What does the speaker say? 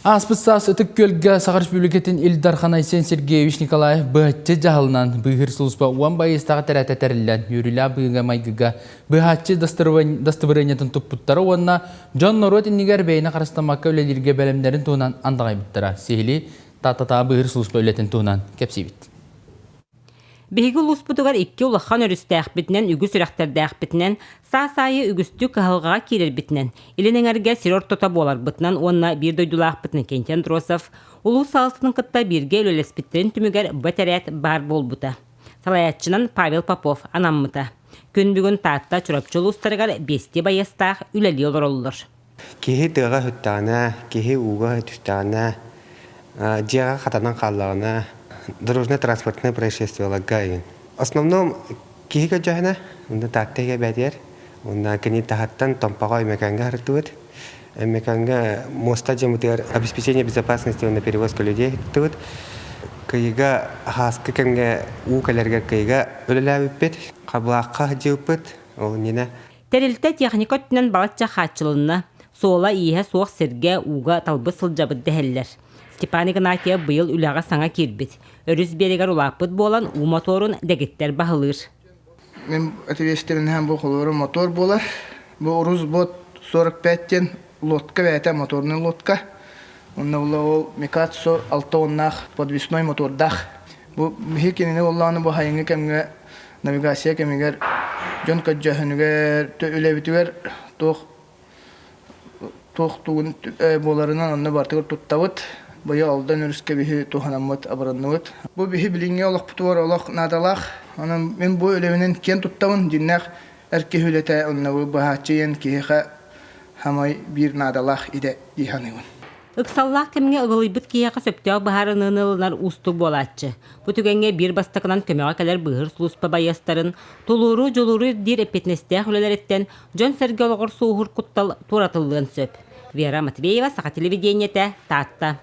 Ааспыт саас Ытык Күөлгэ Саха Республикатын Ил Дархан Айсен Сергеевич Николаев быһаччы дьаһалынан быыһыыр сулууспа уон байыастаах тэрээтэ тэриллэн, үөрүүлээх быһыыга-майгыга быыһааччы дастабырыанньатын туппуттара уонна дьон-норуот иннигэр бэйэни харыстаммакка үлэлииргэ бэлэмнэрин туһунан андаҕайбыттара. Сиһилии Тааттатааҕы быыһыыр сулууспа үлэтин туһунан кэпсиибит. Биһиги улууспутугар икки улахан өрүстээхпитинэн, үгүс үрэхтэрдээхпитинэн, саас аайы үгүстүк кыһалҕаҕа киирэрбитинэн, илин эҥэргэ сир ортото буоларбытынан уонна биир дойдулаахпыт Иннокентий Андросов улуус салалтатын кытта бииргэ үлэлэспиттэрин түмүгэр бу этэрээт баар буолбута. Салайааччынан Павел Попов анаммыта. Күн бүгүн Таатта, Чурапчы улуустарыгар биэстии байыастаах үлэлии олороллор. Киһи тыаҕа сүттэҕинэ, киһи ууга түстэҕинэ, дьиэҕэ хатанан хааллаҕына, дорожно-транспортнай происшествиеларга игин. Основном киһи көрдьөһүнэ, онно Таатта иһэ бээтигэр, уонна кини таһыттан Томпоҕо Өймөкөөҥҥө сырыттыбыт. Өймөкөөҥҥө муоста дьоммутугар обеспечение безопасности уонна перевозка людей ыттыбыт. Кыйыга ааскы кэмҥэ уу кэлэригэр Кыйыга үлэлээбиппит, Хабылаахха сылдьыбыппыт, ол иннинэ. Тэрилтэ техника өттүнэн балачча хааччылынна, суола-ииһэ суох сиргэ, ууга талбыт сылдьабыт дэһэллэр. Степан Игнатьев быйыл үлэҕэ саҥа киирбит. Өрүс биэрэгэр улааппыт буолан, уу мотуорун дэгиттэр баһылыыр. Мин ответственноһым бу холобура мотор буолар. Бу Русбот 45 диэн лодка бэйэтэ моторный лодка. Онно була ол Микацу алта уоннаах подвесной мотордаах. Бу биһи кинини оллааны бу хайыҥҥы кэмҥэ навигация кэмигэр дьон көрдьөһүнүгэр үлэбитигэр туох туох тугун буоларынан онно барытыгар туттабыт. Быйыл Алдан өрүскэ биһи туһанаммыт абыранныбыт. Бу биһи билиҥҥи олохпутугар олох наадалаах. Онон мин бу үлэбинэн киэн туттабын. Дьиннээх эр киһи үлэтэ онно быһааччы диэн киһиэхэ хамай биир наадалаах идэ дии саныыбын. Ыксаллаах кэмҥэ ыгылыйбыт киһиэхэ сөптөөх быһаарыныыны ылынар уустук буолааччы. Бу түгэҥҥэ биир бастакынан көмөҕө кэлэр быыһыыр сулууспа байыастарын тулууру, дьулууру ирдиир эппиэтинэстээх үлэлэриттэн дьон-сэргэ олоҕор суоһуур куттал туоратыллыан сөп. Вера Матвеева, Саха телевидениетэ, Таатта.